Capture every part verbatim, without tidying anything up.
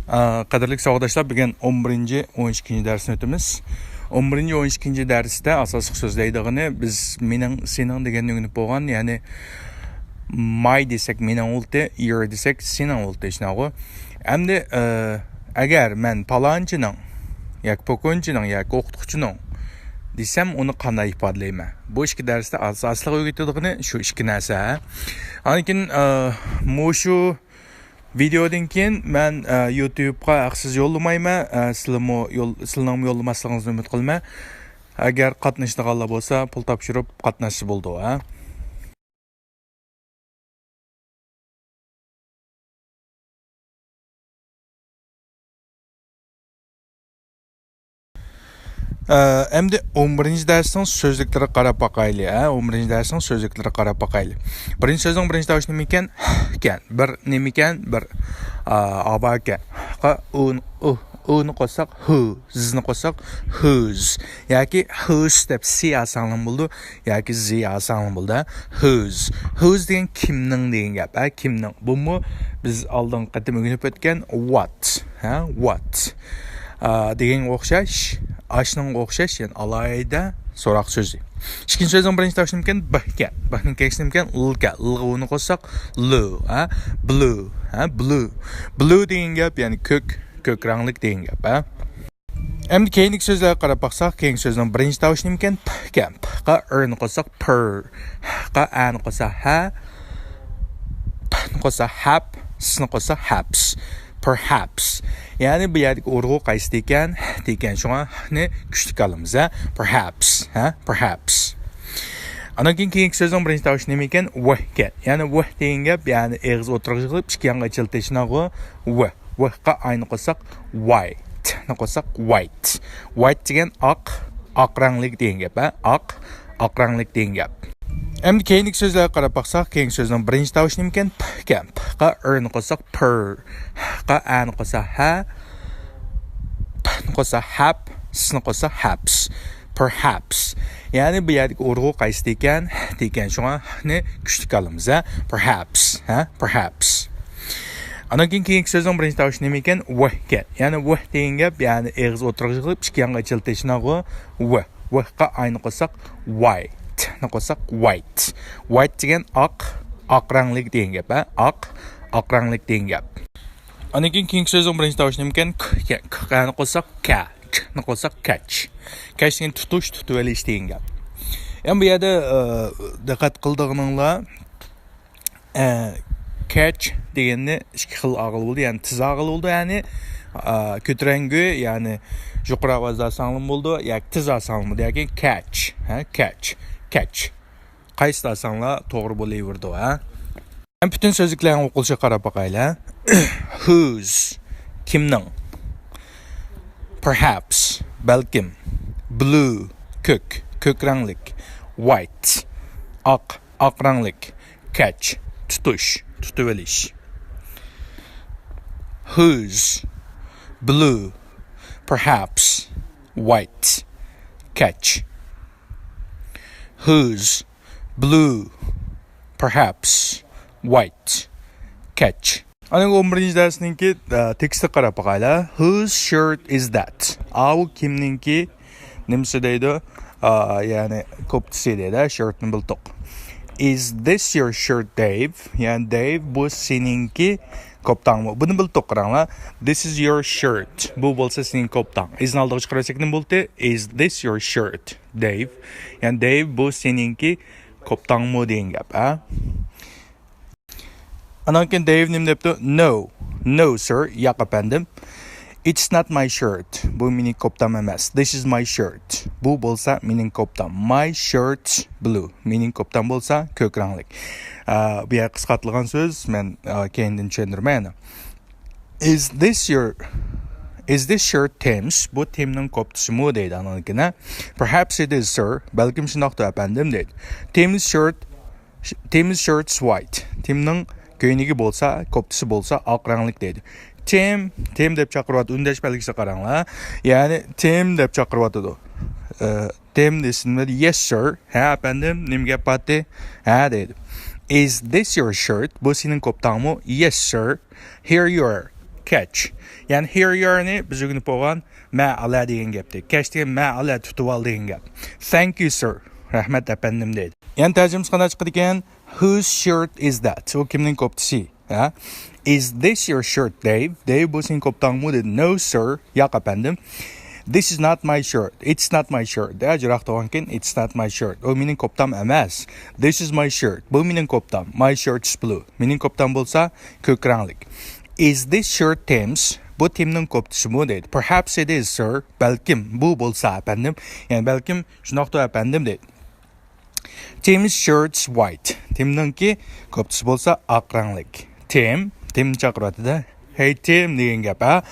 ئا، قەدىرلىك ساۋاقداشلار، بۈگۈن ئون بىرىنچى، ئون ئىككىنچى دەرسنى ئۆتىمىز. ئون بىرىنچى، ئون ئىككىنچى دەرستە ئاساسلىق سۆزلەيدىغىنى بىز مېنىڭ، سېنىڭ دېگەننى ئۆگىنىپ بولغان، يەنى my دېسەك مېنىڭ بولدى، your دېسەك سېنىڭ بولدى، شۇنداققۇ؟ ئەمدى، ئە، ئەگەر مەن پالانچىنىڭ ياكى پوكۇنچىنىڭ ياكى ئوقۇتقۇچىنىڭ دېسەم، ئۇنى قانداق ئىپادىلەيمەن؟ بۇ ئىككى دەرستە ئاساسلىق ئۆگىتىدىغىنى شۇ ئىككى نەرسە. ئاندىن كېيىن، ئە، مۇشۇ ۋىدېودىن كېيىن مەن، ئە، يۇتۇبقا ھەقسىز يوللىمايمەن. ئە، سىلىمۇ يول-، سىلىنىڭمۇ يوللىماسلىقىڭىزنى ئۈمىد قىلىمەن. ئەگەر قاتنىشىدىغانلار بولسا، پۇل تاپشۇرۇپ قاتناشسا بولىدۇ، ھە؟ ئە، ئەمدى ئون بىرىنچى دەرسنىڭ سۆزلۈكلىرىگە قاراپ باقايلى، ھە؟ ئون بىرىنچى دەرسنىڭ سۆزلۈكلىرىگە قاراپ باقايلى. بىرىنچى سۆزنىڭ بىرىنچى تاۋۇشى نېمە ئىكەن؟ ھ ئىكەن. بىر نېمە ئىكەن؟ بىر، ئا، ھاۋا ئىكەن. ھقا ئۇ، ئۇ، ئۇنى قوشساق ھۇ، زنى قوشساق ھۇز. ياكى ھۇز دەپ سى ئالساڭلارمۇ بولىدۇ، ياكى زى ئالساڭلارمۇ بولىدۇ. ھۇز. ھۇز دېگەن كىمنىڭ دېگەن گەپ، ھە، كىمنىڭ. بۇمۇ بىز ئالدىنقى قېتىم ئۆگىنىپ ئۆتكەن ۋات، ھە، ۋات. ئا، دېگەنگە ئوخشاش، ئاشۇنىڭغا ئوخشاش، يەنى ئالاھىدە سوراق سۆزى. ئىككىنچى سۆزنىڭ بىرىنچى تاۋۇشى نېمىكەن؟ ب ئىكەن. ب نىڭ كەينىسى نېمىكەن؟ ل ئىكەن. ل غا ئۇنى قوشساق لۇ، ھە، بلۇ، ھە، بلۇ. بلۇ دېگەن گەپ، يەنى كۆك، كۆك رەڭلىك دېگەن گەپ، ھە. ئەمدى كەينىدىكى سۆزلەرگە قاراپ باقساق، كەينىدىكى سۆزنىڭ بىرىنچى تاۋۇشى نېمىكەن؟ پ ئىكەن. پ قا ئىرنى قوشساق پىر، ھ قا ئەنى قوشساق ھە، پ نى قوشساق ھەپ، س نى قوشساق ھەپس. Perhaps. يەنى بۇ يەردىكى ئۇرغۇ قايسىدا ئىكەن؟ ھ دە ئىكەن. شۇڭا ھ نى كۈچلۈك ئالىمىز، ھە. Perhaps، ھە؟ Perhaps. ئاندىن كېيىن كېيىنكى سۆزنىڭ بىرىنچى تاۋۇشى نېمە ئىكەن؟ ۋ ئىكەن. يەنى ۋ دېگەن گەپ، يەنى ئېغىز ئوتتۇرىغا يىغىلىپ، ئىككى يانغا ئېچىلىپ تېشىناغۇ. ۋ. ۋ قا ئاينى قوشساق ۋايت، ت نى قوشساق ۋايت. ۋايت دېگەن ئاق، ئاق رەڭلىك دېگەن گەپ، ھە؟ ئاق، ئاق رەڭلىك دېگەن گەپ. ئەمدى كەينىدىكى سۆزلەرگە قاراپ باقساق، كەينىدىكى سۆزنىڭ بىرىنچى تاۋۇشى نېمىكەن؟ پ ئىكەن. پ قا ئىرنى قوشساق پىر، ھ قا ئەنى قوشساق ھە، پ نى قوشساق ھەپ، س نى قوشساق ھەپس. Perhaps. يەنى بۇ يەردىكى ئۇرغۇ قايسىدا ئىكەن؟ ھ دە ئىكەن. شۇڭا ھ نى كۈچلۈك ئالىمىز، ھە؟ Perhaps، ھە؟ Perhaps. ئاندىن كېيىن كېيىنكى سۆزنىڭ بىرىنچى تاۋۇشى نېمە ئىكەن؟ ۋ ئىكەن. يەنى ۋ دېگەن گەپ، يەنى ئېغىز ئوتتۇرىغا يىغىلىپ، ئىككى يانغا ئېچىلىپ تېشىناغۇ. ۋ. ۋ قا ئاينى قوشساق ۋايت، ت نى قوشساق ۋايت. ۋايت دېگەن ئاق، ئاق رەڭلىك دېگەن گەپ، ھە؟ ئاق، ئاق رەڭلىك دېگەن گەپ. ئاندىن كېيىن كېيىنكى سۆزنىڭ بىرىنچى تاۋۇشى نېمىكەن؟ ك ئىكەن. ك ئا نى قوشساق كە، چ نى قوشساق كەچ. كەچ دېگەن تۇتۇش، تۇتۇۋېلىش دېگەن گەپ. يەنى بۇ يەردە، ئە، دىققەت قىلىدىغىنىڭلار، ئە، كەچ دېگەننى ئىككى خىل ئالغىلى بولىدۇ. يەنى تېز ئالغىلى بولىدۇ، يەنى، ئە، كۆتۈرەڭگۈ، يەنى يۇقىرى ئاۋازدا ئالساڭلارمۇ بولىدۇ، ياكى تېز ئالساڭلارمۇ بولىدۇ، ياكى كەچ، ھە، كەچ، كەچ. قايسىنى ئالساڭلار توغرا بولۇۋېرىدۇ، ھە. پۈتۈن سۆزلۈكلەرنىڭ ئوقۇلۇشىغا قاراپ باقايلى. Whose، كىمنىڭ. Perhaps، بەلكىم. Blue، كۆك، كۆك رەڭلىك. White، ئاق، ئاق رەڭلىك. Catch، تۇتۇش، تۇتۇۋېلىش. Whose، blue، perhaps، white، catch. Whose، blue، perhaps، white، catch. ئاندىن ئون بىرىنچى دەرسنىڭكى، ئە، تېكىستىگە قاراپ باقايلى. Whose shirt is that؟ ئاۋۇ كىمنىڭكى نېمىسى دەيدۇ؟ ئا، يەنى كوپتىسى دەيدۇ، shirt نى بىلدۇق. Is this your shirt, Dave؟ يەنى دەيۋ، بۇ سېنىڭكى كوپتاڭمۇ؟ بۇنى بىلدۇق، قاراڭلار. This is your shirt. بۇ بولسا سېنىڭ كوپتاڭ. Is نى ئالدىغا چىقىرىۋەتسەك نېمە بولدى؟ Is this your shirt, Dave؟ يەنى دەيۋ، بۇ سېنىڭكى كوپتاڭمۇ دېگەن گەپ، ھە؟ ئاندىن كېيىن دەيۋ نېمە دەپتۇ؟ No. No, sir. ياق، ئەپەندىم. It's not my shirt. بۇ مېنىڭ كوپتام ئەمەس. This is my shirt. بۇ بولسا مېنىڭ كوپتام. My shirt's blue. مېنىڭ كوپتام بولسا كۆك رەڭلىك. ئا، بۇ يەر قىسقارتىلغان سۆز. مەن، ئا، كەينىدىن چۈشەندۈرىمەن يەنە. Is this your, is this shirt Tim's? بۇ تىمنىڭ كوپتىسىمۇ دەيدۇ ئاندىن كېيىن، ھە؟ Perhaps it is, sir. بەلكىم شۇنداقتۇ، ئەپەندىم، دەيدۇ. Tim's shirt، Tim's shirt's white. تىمنىڭ كۆينىكى بولسا، كوپتىسى بولسا ئاق رەڭلىك دەيدۇ. تىم، تىم دەپ چاقىرىۋاتىدۇ. ئۈندەش بەلگىسىگە قاراڭلار. يەنى تىم دەپ چاقىرىۋاتىدۇ. ئە، تىم دېسىمۇ، Yes, sir. ھە، ئەپەندىم، نېمە گەپ بارتى؟ ھە، دەيدۇ. Is this your shirt? بۇ سېنىڭ كوپتاڭمۇ؟ Yes, sir. Here you are. Catch. يەنى here you are نى بىز ئۆگىنىپ بولغان مە ئالە دېگەن گەپتە. Catch دېگەن مە ئالە، تۇتۇۋال دېگەن گەپ. Thank you, sir. رەھمەت، ئەپەندىم دەيدۇ. يەنى تەرجىمىسى قانداق چىقىدىكەن؟ Whose shirt is that? ئۇ كىمنىڭ كوپتىسى؟ ھە؟ Is this your shirt, Dave? دېيىپ، بۇ سېنىڭ كوپتاڭمۇ دېدى. No, sir. ياق، ئەپەندىم. This is not my shirt. It's not my shirt. دە، جىراق تۇرغانكىن، it's not my shirt. ئۇ مېنىڭ كوپتام ئەمەس. This is my shirt. بۇ مېنىڭ كوپتام. My shirt is blue. مېنىڭ كوپتام بولسا كۆك رەڭلىك. Is this shirt Tim's? بۇ تىمنىڭ كوپتىسىمۇ دەيدۇ. Perhaps it is, sir. بەلكىم بۇ بولسا، ئەپەندىم. يەنى بەلكىم شۇنداقتۇر، ئەپەندىم دەيدۇ. Tim's shirt's white. تىمنىڭكى كوپتىسى بولسا ئاق رەڭلىك. تىم، تىم چاقىرىۋاتىدۇ. Hey Tim دېگەن گەپ، ھە؟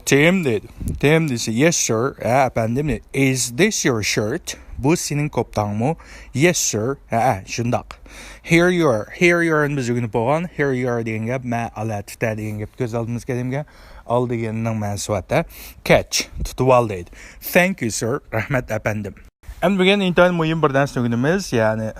تىم دەيدۇ. تىم دېسە، yes sir، ھە، ئەپەندىم دەيدۇ. Is this your shirt? بۇ سېنىڭ كوپتاڭمۇ؟ Yes sir، ھە، شۇنداق. Here you are. Here you are نى بىز ئۆگىنىپ بولغان. Here you are دېگەن گەپ، مە ئالە، تۈتە دېگەن گەپ كۆز ئالدىمىزغا كەلگەن. ئال دېگەننىڭ مەنىسى بار، ھە؟ Catch، تۇتۇۋال دەيدۇ. Thank you sir، رەھمەت ئەپەندىم. ئەمدى بۈگۈن ئىنتايىن مۇھىم بىر نەرسىنى ئۆگىنىمىز، يەنى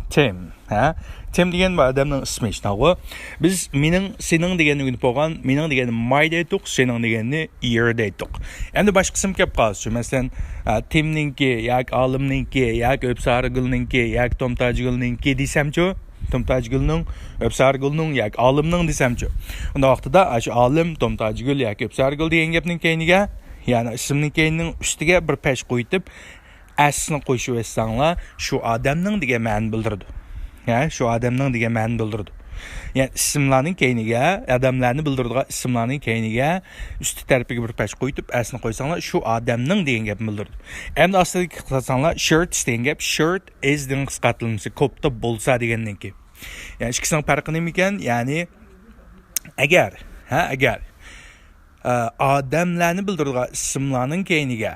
تىم، ھە؟ تىم دېگەن بۇ ئادەمنىڭ ئىسمى، شۇنداقغۇ؟ بىز مېنىڭ، سېنىڭ دېگەننى ئۆگىنىپ بولغان، مېنىڭ دېگەننى my دەيتتۇق، سېنىڭ دېگەننى your دەيتتۇق. ئەمدى باشقا ئىسىم كەپ قالسىچۇ، مەسىلەن، ئە، تىمنىڭكى ياكى ئالىمنىڭكى ياكى ئۆپسارىگۈلنىڭكى ياكى تومتاجگۈلنىڭكى دېسەمچۇ؟ تومتاجگۈلنىڭ، ئۆپسارىگۈلنىڭ ياكى ئالىمنىڭ دېسەمچۇ؟ ئۇنداق ۋاقتىدا ئاشۇ ئالىم، تومتاجگۈل ياكى ئۆپسارىگۈل دېگەن گەپنىڭ كەينىگە، يەنى ئىسىمنىڭ كەينىنىڭ ئۈستىگە بىر پەش قويۇتۇپ، ئەسنى قوشۇۋەتسەڭلار، شۇ ئادەمنىڭ دېگەن مەنىنى بىلدۈرىدۇ. ھە، شۇ ئادەمنىڭ دېگەن مەنىنى بىلدۈرىدۇ. يەنى ئىسىملارنىڭ كەينىگە، ئادەملەرنى بىلدۈرىدىغان ئىسىملارنىڭ كەينىگە ئۈستى تەرىپىگە بىر پەش قويۇتۇپ، ئەسنى قويساڭلار، شۇ ئادەمنىڭ دېگەن گەپنى بىلدۈرىدۇ. ئەمدى ئاستىدىكى قىلساڭلار، shirts دېگەن گەپ، shirt is نىڭ قىسقارتىلمىسى، كوپتا بولسا دېگەننىڭكى. يەنى ئىككىسىنىڭ پەرقى نېمىكەن؟ يەنى ئەگەر، ھە، ئەگەر، ئە، ئادەملەرنى بىلدۈرىدىغان ئىسىملارنىڭ كەينىگە،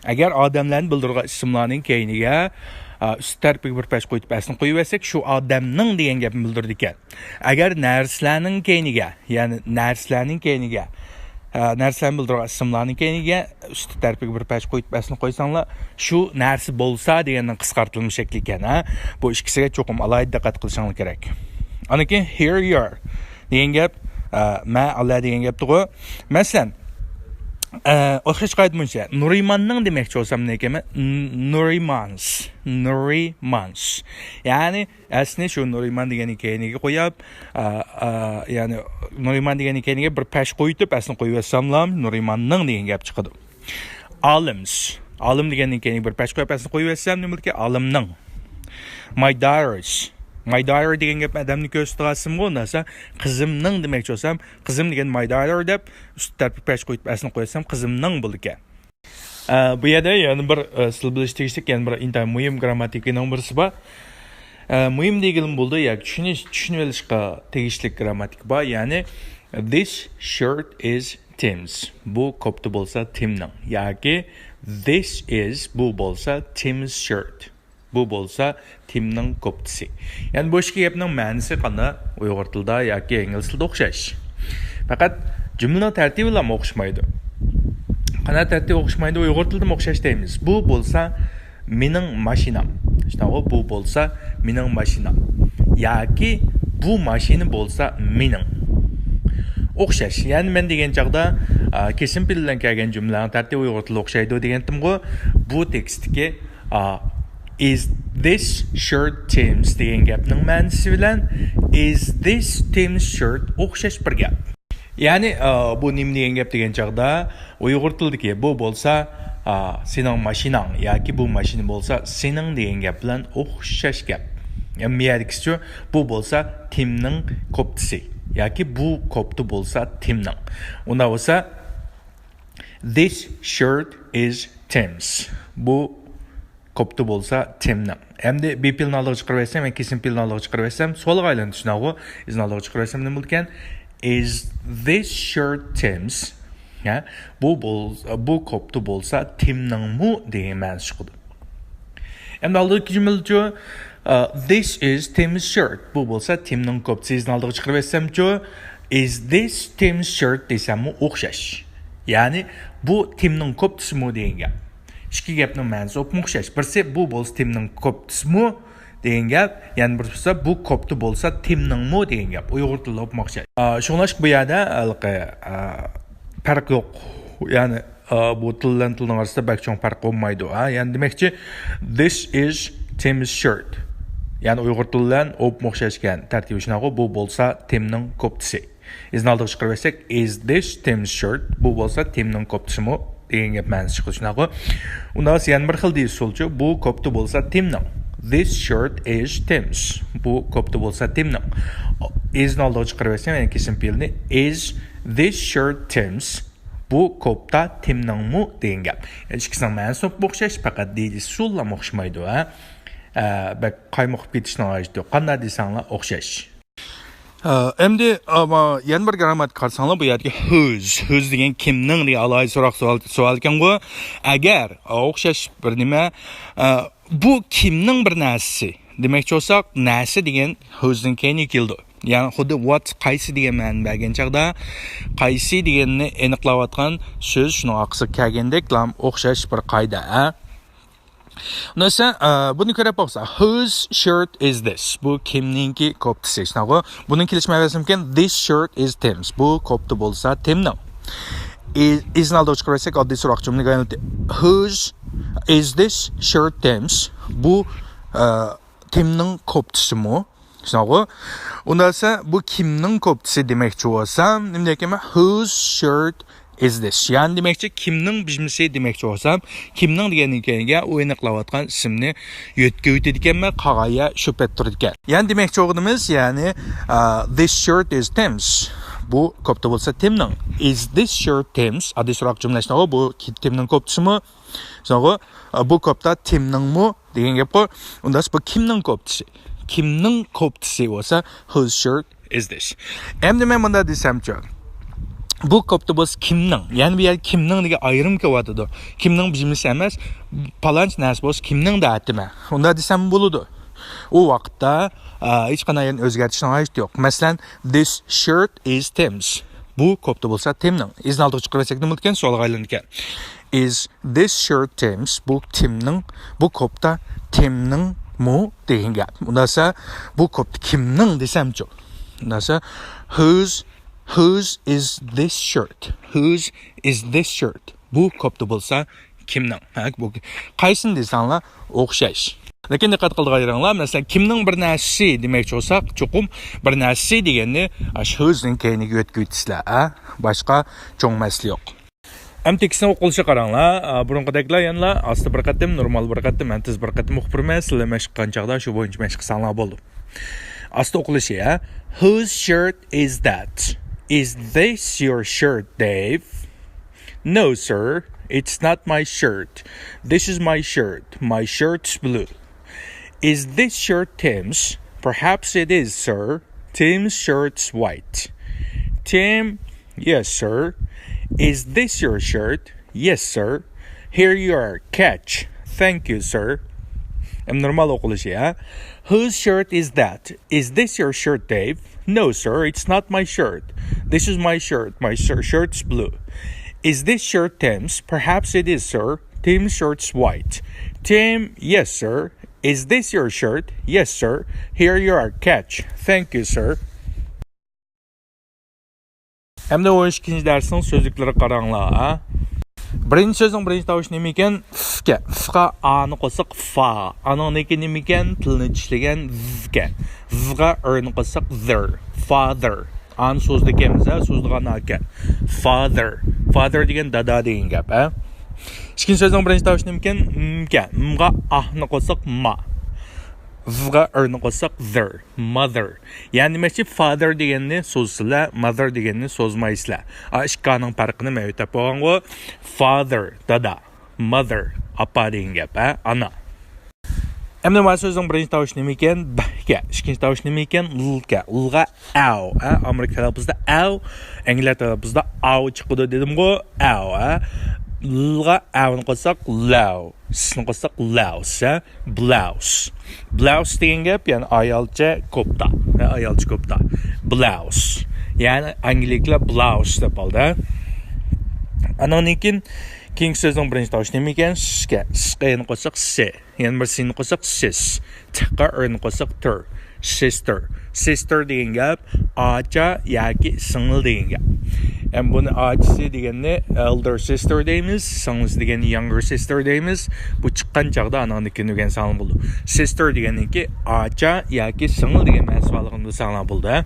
ئەگەر ئادەملەرنى بىلدۈرىدىغان ئىسىملارنىڭ كەينىگە، ئە، ئۈست تەرىپىگە بىر پەش قويۇپ ئەسنى قويۇۋەتسەك، شۇ ئادەمنىڭ دېگەن گەپنى بىلدۈرىدىكەن. ئەگەر نەرسىلەرنىڭ كەينىگە، يەنى نەرسىلەرنىڭ كەينىگە، ئە، نەرسىلەرنى بىلدۈرىدىغان ئىسىملارنىڭ كەينىگە ئۈست تەرىپىگە بىر پەش قويۇپ ئەسنى قويساڭلار، شۇ نەرسە بولسا دېگەننىڭ قىسقارتىلما شەكلى ئىكەن، ھە؟ بۇ ئىككىسىگە چوقۇم ئالاھىدە دىققەت قىلىشىڭلار كېرەك. ئاندىن كېيىن here you are دېگەن گەپ، ئە، مە ئالە دېگەن گەپتىغۇ. مەسىلەن، ئە، ئوخشاش قائىدە بويىچە نۇرىماننىڭ دېمەكچى بولسام نېمە دېيەرمەن؟ ن-، نۇرىمانس، نۇرىمانس. يەنى ئەسنى شۇ نۇرىمان دېگەننىڭ كەينىگە قويۇپ، ئە، ئە، يەنى نۇرىمان دېگەننىڭ كەينىگە بىر پەش قويۇتۇپ ئەسنى قويۇۋەتسەملا نۇرىماننىڭ دېگەن گەپ چىقىدۇ. ئالىمس. ئالىم دېگەننىڭ كەينىگە بىر پەش قويۇپ ئەسنى قويۇۋەتسەم نېمە بولىدىكەن؟ ئالىمنىڭ. My daughters. My daughter دېگەن گەپ ئادەمنى كۆرسىتىدىغان ئىسىمغۇ، ئۇنداقسا قىزىمنىڭ دېمەكچى بولسام، قىزىم دېگەن my daughter دەپ ئۈست تەرىپىگە پەش قويۇپ ئەسنى قويسام قىزىمنىڭ بولىدىكەن. ئە، بۇ يەردە يەنە بىر، ئە، سىز بىلىش تېگىشلىك يەنە بىر ئىنتايىن مۇھىم گرامماتىكىنىڭ بىرسى بار. ئە، مۇھىم دېگىلىمۇ بولىدۇ، ياكى چۈشىنىش، چۈشىنىۋېلىشقا تېگىشلىك گرامماتىكا بار. يەنى this shirt is Tim's. بۇ كوپتا بولسا تىمنىڭ. ياكى this is، بۇ بولسا Tim's shirt. بۇ بولسا تىمنىڭ كوپتىسى. يەنى بۇ ئىككى گەپنىڭ مەنىسى قانداق؟ ئۇيغۇر تىلىدا ياكى ئىنگلىز تىلىدا ئوخشاش. پەقەت جۈملىنىڭ تەرتىپىلا ئوخشىمايدۇ. قانداق تەرتىپ ئوخشىمايدۇ؟ ئۇيغۇر تىلىدىمۇ ئوخشاش دەيمىز. بۇ بولسا مېنىڭ ماشىنام. شۇنداقغۇ؟ بۇ بولسا مېنىڭ ماشىنام. ياكى بۇ ماشىنا بولسا مېنىڭ. ئوخشاش. يەنى مەن دېگەن چاغدا، ئا، كېسىم پېئىل بىلەن كەلگەن جۈملىلەرنىڭ تەرتىپى ئۇيغۇر تىلىدا ئوخشايدۇ دېگەنتىمغۇ. بۇ تېكىستتىكى، ئا، is this shirt Tim's دېگەن گەپنىڭ مەنىسى بىلەن is this Tim's shirt ئوخشاش بىر گەپ. يەنى، ئا، بۇ نېمە دېگەن گەپ دېگەن چاغدا، ئۇيغۇر تىلىدىكى بۇ بولسا، ئا، سېنىڭ ماشىناڭ ياكى بۇ ماشىنا بولسا سېنىڭ دېگەن گەپ بىلەن ئوخشاش گەپ. يەنى بۇ يەردىكىچۇ، بۇ بولسا تىمنىڭ كوپتىسى ياكى بۇ كوپتا بولسا تىمنىڭ. ئۇنداق بولسا، this shirt is Tim's. بۇ كوپتا بولسا تىمنىڭ. ئەمدى بى پېئىلنى ئالدىغا چىقىرىۋەتسەم، يەنى كېسىم پېئىلنى ئالدىغا چىقىرىۋەتسەم، سوئالغا ئايلاندى، شۇنداقغۇ؟ ئىزنى ئالدىغا چىقىرىۋەتسەم نېمە بولىدىكەن؟ Is this shirt Tim's? ھە؟ بۇ بول-، بۇ كوپتا بولسا تىمنىڭمۇ دېگەن مەنىسى چىقىدۇ. ئەمدى ئالدىدىكى جۈملىچۇ؟ ئا، this is Tim's shirt. بۇ بولسا تىمنىڭ كوپتىسى، ئىزنى ئالدىغا چىقىرىۋەتسەمچۇ؟ Is this Tim's shirt دېسەممۇ ئوخشاش. يەنى بۇ تىمنىڭ كوپتىسىمۇ دېگەن گەپ. ئىككى گەپنىڭ مەنىسى ئوپمۇ ئوخشاش. بىرسى بۇ بولسا تىمنىڭ كوپتىسىمۇ دېگەن گەپ. يەنە بىر بولسا، بۇ كوپتا بولسا تىمنىڭمۇ دېگەن گەپ. ئۇيغۇر تىلىدا ئوقۇماقچى. ئا، شۇڭلاشقا بۇ يەردە ھېلىقى، ئا، پەرق يوق. يەنى، ئا، بۇ تىل بىلەن تىلنىڭ ئارىسىدا بەك چوڭ پەرق بولمايدۇ. ھە؟ يەنى دېمەكچى، this is Tim's shirt. يەنى ئۇيغۇر تىلى بىلەن ئوپمۇ ئوخشاش ئىكەن. تەرتىپى شۇنداققۇ، بۇ بولسا تىمنىڭ كوپتىسى. Is نى ئالدىغا چىقىرىۋەتسەك، is this Tim's shirt؟ بۇ بولسا تىمنىڭ كوپتىسىمۇ؟ دېگەن گەپ مەنىسى چىقىدۇ، شۇنداققۇ؟ ئۇنداق بولسا يەنە بىر خىل دېيىش ئۇسۇلىچۇ، بۇ كوپتا بولسا تىمنىڭ. This shirt is Tim's. بۇ كوپتا بولسا تىمنىڭ. Is نى ئالدىغا چىقىرىۋەتسەم، يەنە كېسىم پېئىلنى، is this shirt Tim's؟ بۇ كوپتا تىمنىڭمۇ؟ دېگەن گەپ. يەنى ئىككىسىنىڭ مەنىسى ئوخشاش، پەقەت دېيىش ئۇسۇللىرىمۇ ئوخشىمايدۇ، ھە؟ ئە، بەك قايمۇقۇپ كېتىشنىڭ ھاجىتى يوق. قانداق دېسەڭلار ئوخشاش. ئە، ئەمدى، ئەمما يەنە بىر گىرامماتىكا قارىساڭلار، بۇ يەردىكى whose، whose دېگەن كىمنىڭ دېگەن ئالاھىدە سوراق سوئال، سوئال ئىكەنغۇ. ئەگەر، ئە، ئوخشاش بىر نېمە، ئە، بۇ كىمنىڭ بىر نەرسىسى دېمەكچى بولساق، نەرسە دېگەن whose نىڭ كەينىگە كېلىدۇ. يەنى خۇددى what، قايسى دېگەن مەنىنى بەرگەن چاغدا، قايسى دېگەننى ئېنىقلاۋاتقان سۆز شۇنىڭ ئارقىسىغا كەلگەندەك، لام ئوخشاش بىر قائىدە، ھە؟ ئۇنداق دېسە، ئە، بۇنى كۆرۈپ باقسا، whose shirt is this؟ بۇ كىمنىڭكى كوپتىسى؟ شۇنداققۇ؟ بۇنىڭ كېلىشمەي بەرسەمكەن، this shirt is Tim's. بۇ كوپتا بولسا تىمنىڭ. Is، is نى ئالدىغا چىقىرىۋەتسەك، ئاددىي سوراق جۈملىگە ئايلىنىدۇ. Whose is this shirt Tim's؟ بۇ، ئە، تىمنىڭ كوپتىسىمۇ؟ شۇنداققۇ؟ ئۇنداق دېسە، بۇ كىمنىڭ كوپتىسى دېمەكچى بولسام، نېمە دېيەركەنمەن؟ Whose shirt is this؟ يەنى دېمەكچى، كىمنىڭ بىجمىسى دېمەكچى بولسام، كىمنىڭ دېگەندىن كېيىنگە ئۇ ئېنىقلاۋاتقان ئىسىمنى يۆتكىۋېتىدىكەنمەن، قالغان يەر شۇ پەت تۇرىدىكەن. يەنى دېمەكچى بولغىنىمىز، يەنى، ئا، this shirt is Tim's. بۇ كوپتا بولسا تىمنىڭ. Is this shirt Tim's؟ ئاددىي سوراق جۈملە شۇنداققۇ، بۇ كى-، تىمنىڭ كوپتىسىمۇ؟ شۇنداققۇ، بۇ كوپتا تىمنىڭمۇ دېگەن گەپقۇ. ئۇنداق بولسا بۇ كىمنىڭ كوپتىسى؟ كىمنىڭ كوپتىسى بولسا، whose shirt is this؟ ئەمدى مەن مۇنداق دېسەمچۇ؟ بۇ كوپتا بولسا كىمنىڭ؟ يەنى بۇ يەردە كىمنىڭ دېگەن ئايرىم كېلىۋاتىدۇ. كىمنىڭ بىجمىسى ئەمەس، پالانچى نەرسە بولسا كىمنىڭ دەۋەتتىمەن. ئۇنداق دېسەم بولىدۇ. ئۇ ۋاقىتتا، ئا، ھېچقانداق يەرنى ئۆزگەرتىشنىڭ ھاجىتى يوق. مەسىلەن، this shirt is Tim's. بۇ كوپتا بولسا تىمنىڭ. Is نى ئالدىغا چىقىرىۋەتسەك نېمە بولىدىكەن؟ سوئالغا ئايلىنىدىكەن. Is this shirt Tim's؟ بۇ تىمنىڭ، بۇ كوپتا تىمنىڭمۇ دېگەن گەپ. ئۇنداق بولسا بۇ كوپتا كىمنىڭ دېسەمچۇ؟ ئۇنداق بولسا whose، whose is this shirt؟ Whose is this shirt؟ بۇ كوپتا بولسا كىمنىڭ؟ ھە، بۇ قايسىنى دېسەڭلار ئوخشاش. لېكىن دىققەت قىلىدىغان يېرىڭلار، مەسىلەن، كىمنىڭ بىر نەرسىسى دېمەكچى بولساق، چوقۇم بىر نەرسىسى دېگەننى ئاشۇ whose نىڭ كەينىگە يۆتكىۋېتىسىلەر، ھە؟ باشقا چوڭ مەسىلە يوق. ئەمدى تېكىستنىڭ ئوقۇلۇشىغا قاراڭلار. ئا، بۇرۇنقىدەكلا يەنىلا ئاستا بىر قېتىم، نورمال بىر قېتىم، ھەم تېز بىر قېتىم ئوقۇپ بېرىمەن. سىلەر مەشىق قىلغان چاغدا شۇ بويىچە مەشىق قىلساڭلار بولىدۇ. ئاستا ئوقۇلۇشى، ھە؟ Whose shirt is that? Is this your shirt, Dave? No, sir. It's not my shirt. This is my shirt. My shirt's blue. Is this shirt Tim's? Perhaps it is, sir. Tim's shirt's white. Tim, yes, sir. Is this your shirt? Yes, sir. Here you are. Catch. Thank you, sir. ئەمدى نورمال ئوقۇلۇشى، ھە؟ Whose shirt is that? Is this your shirt, Dave? No, sir, it's not my shirt. This is my shirt. My shir-, shirt's blue. Is this shirt Tim's? Perhaps it is, sir. Tim's shirt's white. Tim, yes, sir. Is this your shirt? Yes, sir. Here you are. Catch. Thank you, sir. ئەمدى ئون ئىككىنچى دەرسنىڭ سۆزلۈكلىرىگە قاراڭلار، ھە؟ بىرىنچى سۆزنىڭ بىرىنچى تاۋۇشى نېمە ئىكەن؟ ف ئىكەن. ف قا ئا نى قوشساق فا. ئانىڭدىن كېيىن نېمە ئىكەن؟ تىلنى چىشلىگەن ز ئىكەن. ز غا ئىر نى قوشساق زىر. Father. ئانى سوزىدىكەنمىز، ھە؟ سوزىدىغان ئىكەن. Father. Father دېگەن دادا دېگەن گەپ، ھە؟ ئىككىنچى سۆزنىڭ بىرىنچى تاۋۇشى نېمە ئىكەن؟ م ئىكەن. م غا ئا نى قوشساق ما. ز غا ئىر نى قوشساق زىر. Mother. يەنى دېمەكچى، father دېگەننى سوزىسىلەر، mother دېگەننى سوزمايسىلەر. ئا، ئىككى ئانىڭ پەرقىنى مەن ئۆتەپ بولغانغۇ. Father، دادا. Mother، ئاپا دېگەن گەپ، ھە، ئانا. ئەمدى ما سۆزنىڭ بىرىنچى تاۋۇشى نېمە ئىكەن؟ ب ئىكەن. ئىككىنچى تاۋۇشى نېمە ئىكەن؟ ل ئىكەن. لغا ئاۋ، ھە، ئامېرىكا تەلەپپۇزدا ئاۋ، ئەنگلىيە تەلەپپۇزدا ئاۋ چىقىدۇ دېدىمغۇ؟ ئاۋ، ھە. لغا ئاۋنى قوشساق لاۋ. سنى قوشساق لوس، ھە؟ بلاۋس. بلاۋس دېگەن گەپ، يەنى ئايالچە كوپتا. ھە، ئايالچە كوپتا. بلاۋس. يەنى ئانگلىكلار بلاۋس دەپ ئالدى، ھە؟ ئانىڭدىن كېيىن كېيىنكى سۆزنىڭ بىرىنچى تاۋۇشى نېمە ئىكەن؟ ش ئىكەن. ش قا ئېنى قوشساق سې. يەنە بىر سېنى قوشساق سىس. ت قا ئېرنى قوشساق تىر. سىستېر. سىستېر دېگەن گەپ ئاچا ياكى سىڭىل دېگەن گەپ. ھەم بۇنى ئاچىسى دېگەننى ئېلدېر سىستېر دەيمىز، سىڭلىسى دېگەننى يانگېر سىستېر دەيمىز. بۇ چىققان چاغدا ئانىڭدىن كېيىن ئۆگەنسەڭلار بولىدۇ. سىستېر دېگەننىڭكى ئاچا ياكى سىڭىل دېگەن مەنىسى بارلىقىنى بىلسەڭلار بولىدۇ.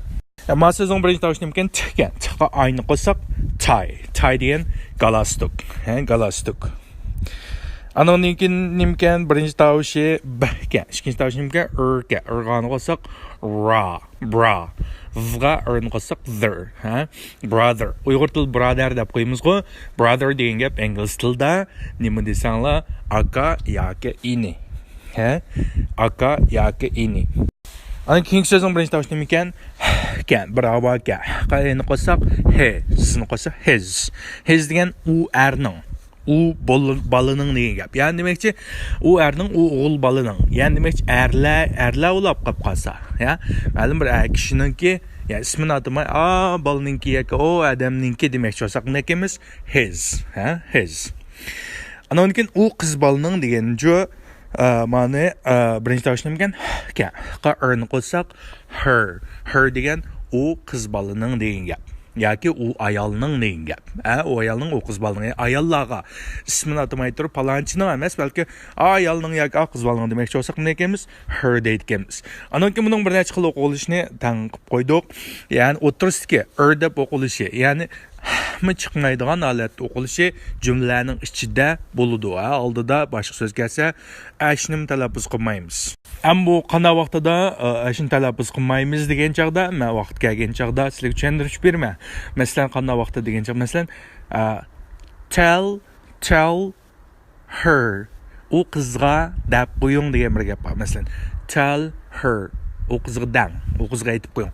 ئەمما سۆزنىڭ بىرىنچى تاۋۇشى نېمىكەن؟ ت ئىكەن. ت قا ئاينى قوشساق تاي. تاي دېگەن گالستۇك. ھە، گالستۇك. ئانىڭدىن كېيىن نېمىكەن؟ بىرىنچى تاۋۇشى ب ئىكەن. ئىككىنچى تاۋۇشى نېمىكەن؟ ئىر ئىكەن. ئىرغا ئاينى قوشساق را، برا. ۋغا ئېرنى قوشساق ذىر. ھە؟ برادېر. ئۇيغۇر تىلىدا برادەر دەپ قويىمىزغۇ. برادېر دېگەن گەپ ئىنگلىز تىلىدا نېمە دېسەڭلار، ئاكا ياكى ئىنى. ھە؟ ئاكا ياكى ئىنى. ئاندىن كېيىنكى سۆزنىڭ بىرىنچى تاۋۇشى نېمىكەن؟ ھ ئىكەن. بىر ھاۋا ئىكەن. ھ قا ئېنى قوشساق ھې، زنى قوشساق ھىز. ھىز دېگەن ئۇ ئەرنىڭ. ئۇ بول-، بالىنىڭ دېگەن گەپ. يەنى دېمەكچى، ئۇ ئەرنىڭ، ئۇ ئوغۇل بالىنىڭ. يەنى دېمەكچى، ئەرلەر، ئەرلەر ئۇلاپ قاپ قالسا. يا، مەلۇم بىر ئەر كىشىنىڭكى، يا، ئىسمىنى ئاتىماي، ئا، بالىنىڭكى ياكى ئۇ ئادەمنىڭكى دېمەكچى بولساق، نېمە دەيمىز؟ ھىز. ھە؟ ھىز. ئانىڭدىن كېيىن ئۇ قىز بالىنىڭ دېگەنچۇ، ئە، مانى، ئە، بىرىنچى تاۋۇشى نېمىكەن؟ ھ ئىكەن. ھ قا ئېرنى قوشساق ھېر. ھېر دېگەن ئۇ قىز بالىنىڭ دېگەن گەپ. ياكى ئۇ ئايالنىڭ دېگەن گەپ. ئە، ئۇ ئايالنىڭ، ئۇ قىز بالىنىڭ. ئاياللارغا ئىسمىنى ئاتىماي تۇرۇپ، پالانچىنىڭ ئەمەس، بەلكى ئا ئايالنىڭ ياكى ئا قىز بالىنىڭ دېمەكچى بولساق، نېمە دەيمىز؟ ھېر دەيدىكەنمىز. ئانىڭدىن كېيىن بۇنىڭ بىر نەچچە خىل ئوقۇلۇشىنى تەڭ قىلىپ قويدۇق. يەنى ئوتتۇرىسىدىكى ئىر دەپ ئوقۇلۇشى، يەنى ھمۇ چىقمايدىغان ھالەتتە ئوقۇلۇشى جۈملىلەرنىڭ ئىچىدە بولىدۇ. ھە، ئالدىدا باشقا سۆز كەلسە، ئەشنىمۇ تەلەپپۇز قىلمايمىز. ئەمما بۇ قانداق ۋاقتىدا، ئە، ئەشنى تەلەپپۇز قىلمايمىز دېگەن چاغدا، مەن ۋاقىت كەلگەن چاغدا سىلەرگە چۈشەندۈرۈش بېرىمەن. مەسىلەن، قانداق ۋاقىتتا دېگەن چاغدا، مەسىلەن، ئە، تەل، تەل، ھېر، ئۇ قىزغا دەپ قويۇڭ دېگەن بىر گەپ بار. مەسىلەن، تەل ھېر، ئۇ قىزغا دەڭ، ئۇ قىزغا ئېيتىپ قويۇڭ.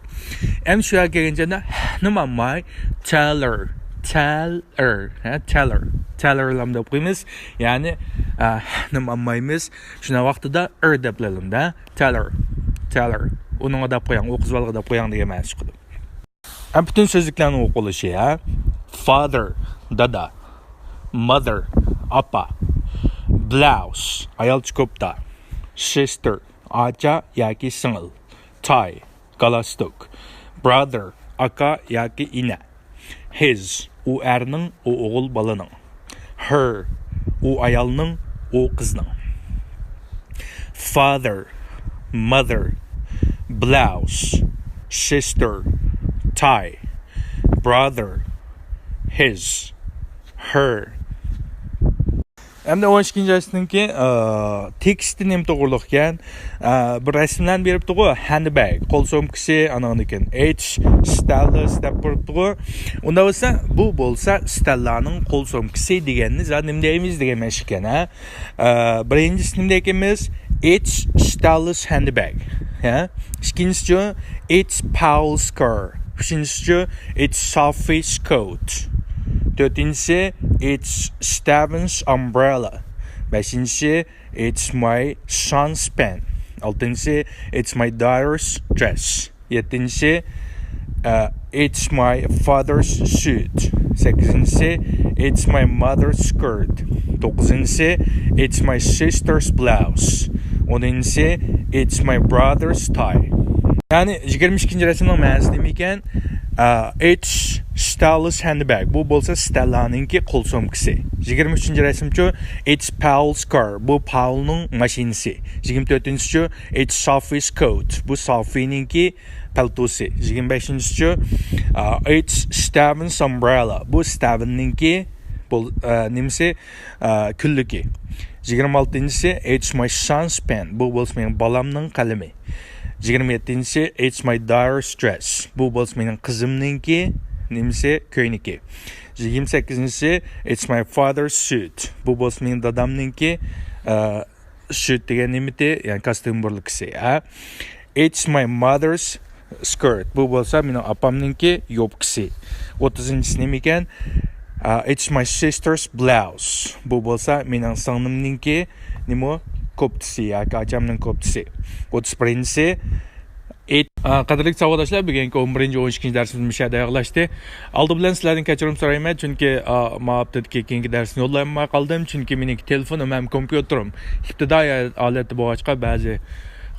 ئەمدى شۇ يەرگە كەلگەنچە، ھنىمۇ ئالماي، تەل ھېر، تەل ھېر، ھە، تەل ھېر، تەل ھېر لام دەپ قويىمىز. يەنى، ئە، ھنىمۇ ئالمايمىز. شۇنداق ۋاقتىدا ئىر دەپ ئالىمىز، تەل ھېر، تەل ھېر. ئۇنىڭغا دەپ قويۇڭ، ئۇ قىز بالىغا دەپ قويۇڭ دېگەن مەنىسى چىقىدۇ. ھەم پۈتۈن سۆزلۈكلەرنىڭ ئوقۇلۇشى، ھە؟ فادېر، دادا. مادېر، ئاپا. بلاۋز، ئايالچە كوپتا. سىستېر، ئاچا ياكى سىڭىل. تاي، گالستۇك. برادېر، ئاكا ياكى ئىنى. ھىز، ئۇ ئەرنىڭ، ئۇ ئوغۇل بالىنىڭ. ھېر، ئۇ ئايالنىڭ، ئۇ قىزنىڭ. فادېر، مادېر، بلاۋز، سىستېر، تاي، برادېر، ھىز، ھېر. ئەمدى ئون ئىككىنچى دەرسنىڭكى، ئە، تېكىستى نېمە توغرۇلۇق ئىكەن؟ ئە، بىر رەسىملەرنى بېرىپتىغۇ، ھەندبەگ، قول سومكىسى، ئانىڭدىن كېيىن ئېچ ستالىس دەپ بېرىپتىغۇ. ئۇنداق بولسا، بۇ بولسا ستاللانىڭ قول سومكىسى دېگەننى زادى نېمە دەيمىز دېگەن مەشىق ئىكەن، ھە؟ ئە، بىرىنچىسى نېمە دەيمىز؟ ئېچ ستالىس ھەندبەگ. ھە؟ ئىككىنچىسىچۇ؟ ئېچ پاۋلس كار. ئۈچىنچىسىچۇ؟ ئېچ سوفىس كوت. تۆتىنچىسى؟ ئېچ ستېۋېنس ئامبرېلا. بەشىنچىسى؟ It's my son's pen. ئالتىنچىسى، it's my daughter's dress. يەتتىنچىسى، ئە، it's my father's suit. سەككىزىنچىسى، it's my mother's skirt. توققۇزىنچىسى، it's my sister's blouse. ئونىنچىسى، it's my brother's tie. يەنى يىگىرمە ئىككىنچى رەسىمنىڭ مەنىسى نېمە ئىكەن؟ ئە، it's Stella's handbag. بۇ بولسا ستېللانىڭكى قول سومكىسى. يىگىرمە ئۈچىنچى رەسىمچۇ؟ It's Paul's car. بۇ پاۋلنىڭ ماشىنىسى. يىگىرمە تۆتىنچىسىچۇ؟ It's Sophie's coat. بۇ سوفىنىڭكى پەلتوسى. يىگىرمە بەشىنچىسىچۇ؟ ئە، it's Steven's umbrella. بۇ ستېۋېننىڭكى بول-، ئە، نېمىسى؟ ئە، كۈنلۈكى. يىگىرمە ئالتىنچىسى، it's my son's pen. بۇ بولسا مېنىڭ بالامنىڭ قەلىمى. يىگىرمە يەتتىنچىسى، it's my daughter's dress. بۇ بولسا مېنىڭ قىزىمنىڭكى نېمىسى؟ كۆينىكى. يىگىرمە سەككىزىنچىسى، it's my father's suit. بۇ بولسا مېنىڭ دادامنىڭكى، ئە، سۇت دېگەن نېمىتى؟ يەنى كاستيۇم بۇرۇلكىسى، ھە؟ It's my mother's skirt. بۇ بولسا مېنىڭ ئاپامنىڭكى يوپكىسى. ئوتتۇزىنچىسى نېمە ئىكەن؟ ئا، it's my sister's blouse. بۇ بولسا مېنىڭ سىڭلىمنىڭكى نېمە؟ كوپتىسى ياكى ئاچامنىڭ كوپتىسى. ئوتتۇز بىرىنچىسى، it، ئا، قەدىرلىك ساۋاقداشلار، بۈگۈنكى ئون بىرىنچى، ئون ئىككىنچى دەرسىمىز مۇشۇ يەردە ئاياغلاشتى. ئالدى بىلەن سىلەردىن كەچۈرۈم سورايمەن، چۈنكى، ئا، ما ھەپتىدىكى كېيىنكى دەرسنى يوللايالماي قالدىم، چۈنكى مېنىڭكى تېلېفونۇم ھەم كومپيۇتېرىم ئىپتىدائىي ھالەتتە بولغاچقا، بەزى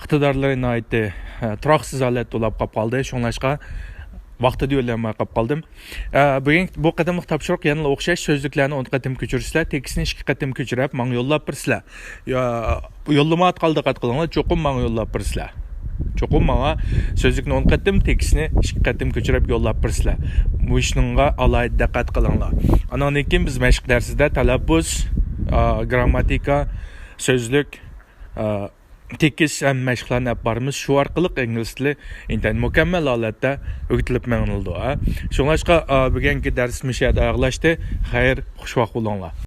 ئىقتىدارلىرى ناھايىتى، ئا، تۇراقسىز ھالەتتە ئۇلاپ قاپ قالدى. شۇڭلاشقا ۋاقتىدا يوللىيالماي قاپ قالدىم. ئا، بۈگۈن بۇ قېتىملىق تاپشۇرۇق يەنىلا ئوخشاش، سۆزلۈكلەرنى ئون قېتىم كۆچۈرىسىلەر، تېكىستنى ئىككى قېتىم كۆچۈرۈپ ماڭا يوللاپ بېرىسىلەر. يا، يوللىمايۋاتقاندا دىققەت قىلىڭلار، چوقۇم ماڭا يوللاپ بېرىسىلەر. چوقۇم ماڭا سۆزلۈكنى ئون قېتىم، تېكىستنى ئىككى قېتىم كۆچۈرۈپ يوللاپ بېرىسىلەر. مۇشۇنىڭغا ئالاھىدە دىققەت قىلىڭلار. ئانىڭدىن كېيىن بىز مەشىق دەرسىدە تەلەپپۇز، ئا، گرامماتىكا، سۆزلۈك، ئا، تېكىست ھەم مەشىقلەرنى ئېلىپ بارىمىز. شۇ ئارقىلىق ئىنگلىز تىلى ئىنتايىن مۇكەممەل ھالەتتە ئۆگىتىلىپ مېڭىلىدۇ، ھە. شۇڭلاشقا، ئا، بۈگۈنكى دەرس مۇشۇ يەردە ئاياغلاشتى. خەير، خۇشۋاق بولۇڭلار.